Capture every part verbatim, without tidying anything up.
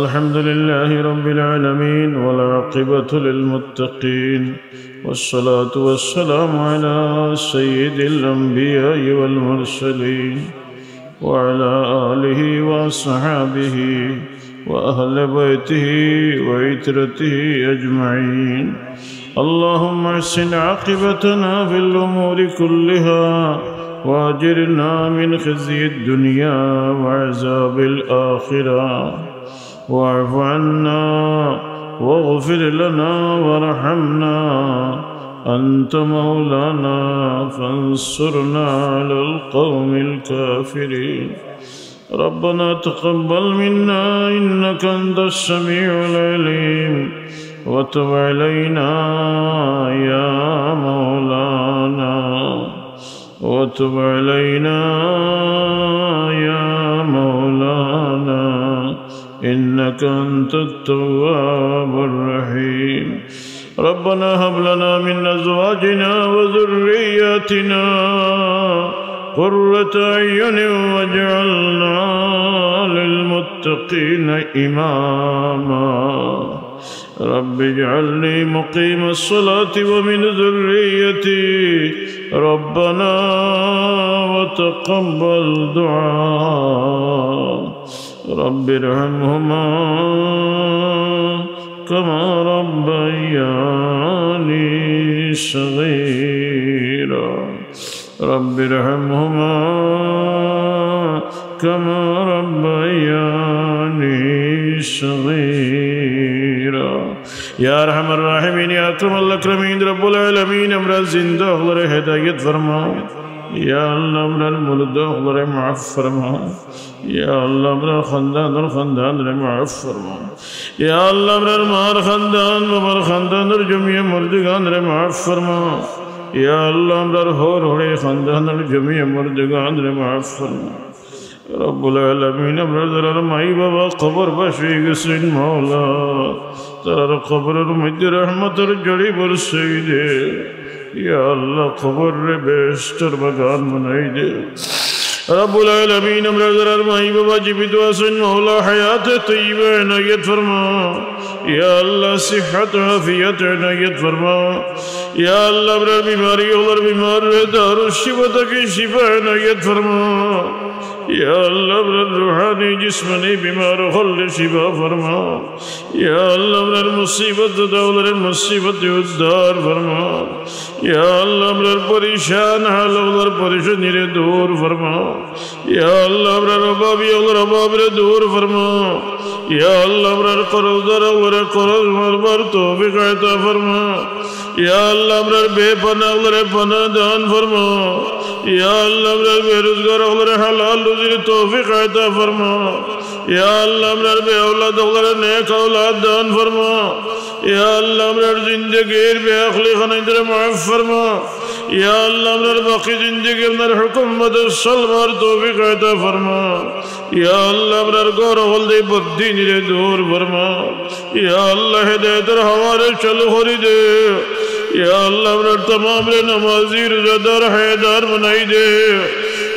الحمد لله رب العالمين، والعاقبة للمتقين، والصلاة والسلام على سيد الأنبياء والمرسلين، وعلى آله وأصحابه وأهل بيته وعترته أجمعين. اللهم أحسن عاقبتنا في الأمور كلها، وأجرنا من خزي الدنيا وعذاب الآخرة، واعف عنا واغفر لنا وارحمنا، أنت مولانا فانصرنا على القوم الكافرين. ربنا تقبل منا إنك أنت السميع العليم، وتب علينا يا مولانا، وتب علينا يا مولانا، إنك أنت التواب الرحيم. ربنا هب لنا من أزواجنا وذرياتنا قرة أعين واجعلنا للمتقين إماما. رب اجعلني مقيم الصلاة ومن ذريتي، ربنا وتقبل دعاء. رب ارحمهما كما ربياني صغيرا. رب ارحمهما كما ربياني صغيرا. يا أرحم الراحمين، يا أكرم الأكرمين، رب العالمين، আমরার জিন্দা অকলরে হেদায়েত ফরমাও। ইয়া আল্লাহ, আমরার মুর্দা অকলরে মাফ ফরমাও। ইয়া আল্লাহ, আমরার খান্দানর খান্দানরে মাফ ফরমাও। ইয়া আল্লাহ, আমরার মার খান্দান, বাবার খান্দানর জমিয়ে মুর্দেগানরে মাফ ফরমাও। ইয়া আল্লাহ, আমরার হউর হড়ির খান্দানর জমিয়ে মুর্দেগানরে মাফ ফরমাও। রব্বুল আলামিন, আমরার যারার মাই বাবা কবরবাসী অই গেছইন মাওলা, তারার কবরর মধ্যে রহমতর ঝড়ি বরসাই দে। ইয়া আল্লাহ, কবররে বেহেশতর বাগান বানাই দে। রব্বুল আলামিন, আমরার যারার মাই বাবা জীবিত আছইন মাওলা, হায়াতে তৈয়বা এনায়েত ফরমা। ইয়া আল্লাহ, সিহহাত আফিয়াত এনায়েত ফরমা। ইয়া আল্লাহ, আমরার বিমারি অকলর বিমাররে দারুশ শিফা থাকি শিফা এনায়েত ফরমা। ইয়া আল্লাহ, আমরার রুহানি, জিসমানি বিমার অকলরে শিফা ফরমা। ইয়া আল্লাহ, আমরার মুসিবত জদা অকলরে মুসিবত থকি উদ্ধার ফরমা। ইয়া আল্লাহ, আমরার পরেশান হাল অকলর পরেশানিরে দূর ফরমা। ইয়া আল্লাহ, আমরার অভাবী অকলর অভাবরে দূর ফরমা। ইয়া আল্লাহ, আমরার করজদার অকলরে করজ মারবার তৌফিক আতা ফরমা। ইয়া আল্লাহ, আমরার বেপানা অকলরে পানা দান ফরমা। ইয়া আল্লাহ, আমরার বেরুজগার অকলরে হালাল রুজির তৌফিক আতা ফরমা। ইয়া আল্লাহ, আমরার বেআওলাদ অকলরে নেক আওলাদ দান ফরমা। ইয়া আল্লাহ, আমরার জিন্দেগির বেআখলি খানাইন্তরে মাফ ফরমা। ইয়া আল্লাহ, আমরার বাকি জিন্দেগি আপনার হুকুম মতো চলবার তৌফিক আতা ফরমা। ইয়া আল্লাহ, আমরার ঘর অকলদি বদদিনিরে দূর ফরমা। ইয়া আল্লাহ, হেদায়েতর হাওয়ারে চালু করি দে। ইয়া আল্লাহ, আমরার তামামরে নামাজি, রোজাদার, হায়াদার বানাই দে।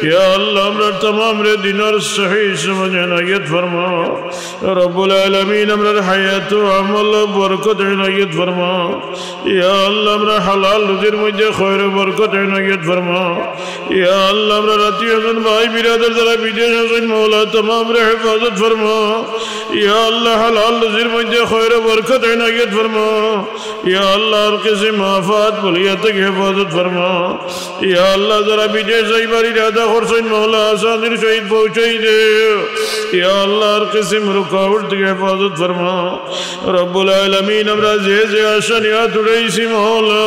ইয়া আল্লাহ, আমরার তামামরে দিনর সহি সমঝ এনায়েত ফরমা। রব্বুল আলামিন, আমরার হায়াত ও আমল বরকত এনায়েত ফরমা। ইয়া আল্লাহ, আমরার হালাল রুজির মধ্যে খয়র ও বরকত এনায়েত ফরমা। ইয়া আল্লাহ, আমরার আত্মীয় স্বজন, ভাই বিরাদর যারা বিদেশ আছইন, মাওলা, তামামরে হেফাজত ফরমা। ইয়া আল্লাহ, হালাল রুজির মধ্যে খয়র ও বরকত এনায়েত ফরমা। ইয়া আল্লাহ, হর কিসিম আফাত বালা থাকি হেফাজত ফরমা। ইয়া আল্লাহ, যারা বিদেশ যাইবার ইরাদা করছইন, মাওলা, আসানির সহিত পৌঁছাই দে। ইয়া আল্লাহ, হর কিসিম রুকাওয়াট থাকি হেফাজত ফরমা। রব্বুল আলামিন, আমরা যে যে আশা নিয়া আত উঠাইছি, মাওলা,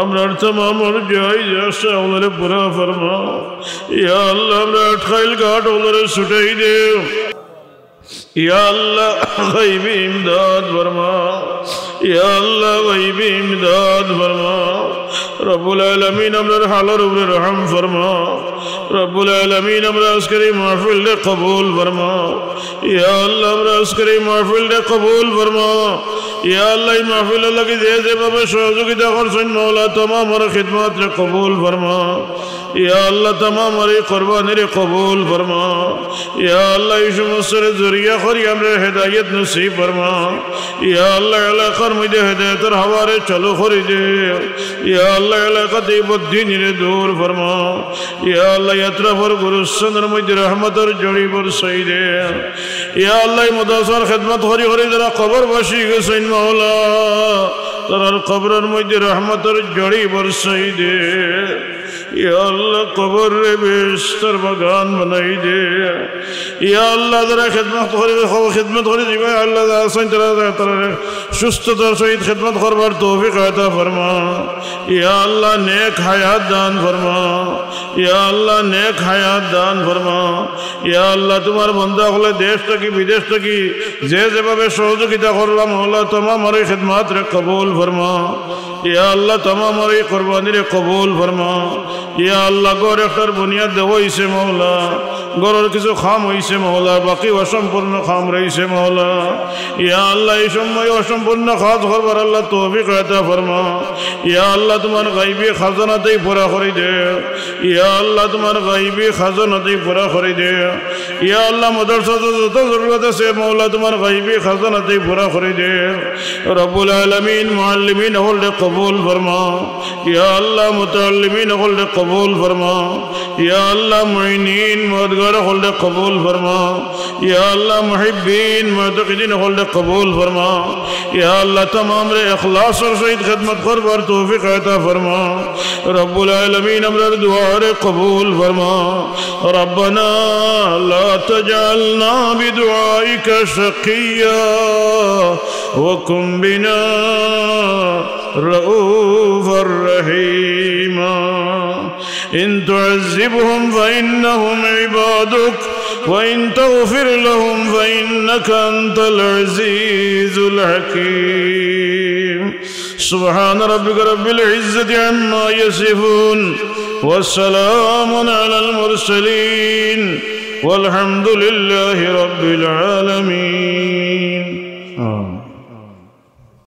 আমরার তামামর জায়েজ আশা অকলরে পুরা ফরমা। ইয়া আল্লাহ, আমরার আটকাইল ঘাট অকলরে ছুটাই দে। ইয়া আল্লাহ, গাইবি ইমদাদ ফরমা। ইয়া আল্লাহ, গাইবি ইমদাদ ফরমা। রব্বুল আলামিন, আমরার হালর উপরে রহম ফরমা। রব্বুল আলামিন, আমরার আজকের এই মাহফিলরে কবুল ফরমা। ইয়া আল্লাহ, আমরার আজকের এই মাহফিলরে কবুল ফরমা। ইয়া আল্লাহ, এই মাহফিলর লাগি যে যেভাবে সহযোগিতা করছইন, মাওলা, তামামর খিদমতরে কবুল ফরমা। ইয়া আল্লাহ, তামাম আমরার এই কুরবানিরে কবুল ফরমা। ইয়া আল্লাহ, এই সমস্তরে জরিয়া করি আমরারে হেদায়েত নসিব ফরমা। ইয়া আল্লাহ, এলাকার মধ্যে হেদায়েতর হাওয়ারে চালু করি দে। ইয়া আল্লাহ, এলাকাতে এই বদদিনিরে দূর ফরমা। ইয়া আল্লাহ, এই আতরাফর গুরুস্থানর মধ্যে রহমতর ঝড়ি বরসাই দে। ইয়া আল্লাহ, এই মাদ্রাসার খেদমত করি করি যারা কবরবাসী গেছইন মাওলা, তারার কবরর মধ্যে রহমতর ঝড়ি বরসাই দে। ইয়া আল্লাহ, কবররে বেহেশতর বাগান বানাই দে। ইয়া আল্লাহ, যারা খেদমত করি, খেদমত করি দিবা, আল্লাহ, যারা আছইন, তারা, তারা, তারা সুস্থতার সহিত খেদমত করবার তৌফিক আতা ফরমা। ইয়া আল্লাহ, নেক হায়াত দান ফরমা। ইয়া আল্লাহ, নেক হায়াত দান ফরমা। ইয়া আল্লাহ, তোমার বান্দা অকলে দেশ থাকি বিদেশ থাকি যে যেভাবে সহযোগিতা করলাম, আল্লাহ, তামাম আমরার এই খেদমতরে কবুল ফরমা। ইয়া আল্লাহ, তামাম আমরার এই কুরবানিরে কবুল ফরমা। ইয়া আল্লাহ, ঘর একটার বুনিয়াদ দেওয়া অইছে মাওলা, ঘরর কিছু কাম অইছে মাওলা, বাকি অসম্পূর্ণ কাম রইছে মাওলা। ইয়া আল্লাহ, এই সময় অসম্পূর্ণ কাজ করবার আল্লাহ তৌফিক আতা ফরমা। ইয়া আল্লাহ, তোমার গাইবি খাজানাতেই পুরা করি দে। ইয়া আল্লাহ, তোমার গাইবি খাজানাতেই পুরা করি দে। ইয়া আল্লাহ, মাদ্রাসাত যত জরুরত আছে মাওলা, তোমার গাইবি খাজানাতেই পুরা করি দে। রব্বুল আলামিন, মুআল্লিমিন অকলরে কবুল ফরমা। ইয়া আল্লাহ, মুতাআল্লিমিন অকলরে কবুল ফরমা। ইয়া আল্লাহ, মুইনিন, মদদগার অকলরে কবুল ফরমা। ইয়া আল্লাহ, মুহিব্বিন, মুতাকিদিন অকলরে কবুল ফরমা। ইয়া আল্লাহ, তামামরে ইখলাসর সহিত খেদমত করবার তৌফিক আতা ফরমা। রব্বুল আলামিন, আমরার দোয়ারে কবুল ফরমা। ربنا لا تجعلنا بدعائك شقيا وكن بنا رؤوفا رحيما. إن تعذبهم فإنهم عبادك وإن تغفر لهم فإنك أنت العزيز الحكيم. سبحان ربك رب العزة عما يصفون وسلام على المرسلين والحمد لله رب العالمين.